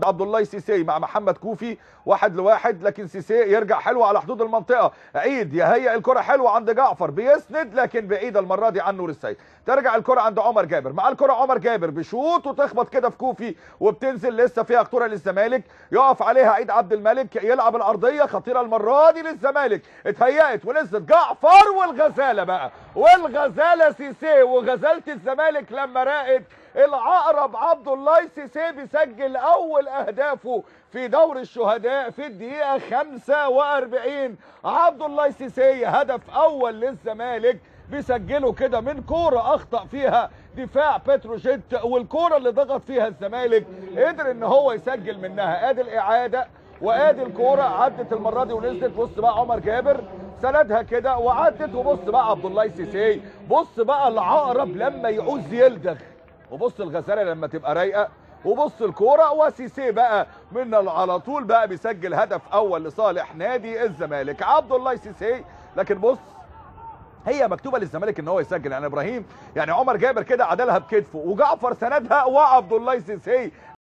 عبد الله سيسي مع محمد كوفي 1-1، لكن سيسي يرجع حلو على حدود المنطقة، عيد يهيئ الكره حلوة عند جعفر بيسند لكن بعيدة المرة دي عن نور السيد. ترجع الكره عند عمر جابر، مع الكره عمر جابر بيشوط وتخبط كده في كوفي وبتنزل لسه فيها خطورة للزمالك، يقف عليها عيد عبد الملك يلعب الارضية خطيرة المرة دي للزمالك، اتهيأت ونزلت جعفر والغزاله بقى، والغزاله سيسي وغزاله الزمالك لما راقت العقرب عبد الله سيسي بيسجل اول اهدافه في دور الشهداء في الدقيقة 45. عبد الله سيسي هدف اول للزمالك بيسجله كده من كورة اخطا فيها دفاع بتروجيت، والكوره اللي ضغط فيها الزمالك قدر ان هو يسجل منها. ادي الاعادة وادي الكورة عدت المرة دي ونزلت، بص بقى عمر جابر سندها كده وعدت، وبص بقى عبد الله سيسي، بص بقى العقرب لما يعوز يلدغ، وبص الغزالة لما تبقى رايقة، وبص الكورة وسيسي بقى من على طول بقى بيسجل هدف اول لصالح نادي الزمالك عبد الله سيسي. لكن بص هي مكتوبة للزمالك ان هو يسجل، يعني ابراهيم يعني عمر جابر كده عدلها بكتفه وجعفر سندها وعبد الله سيسي.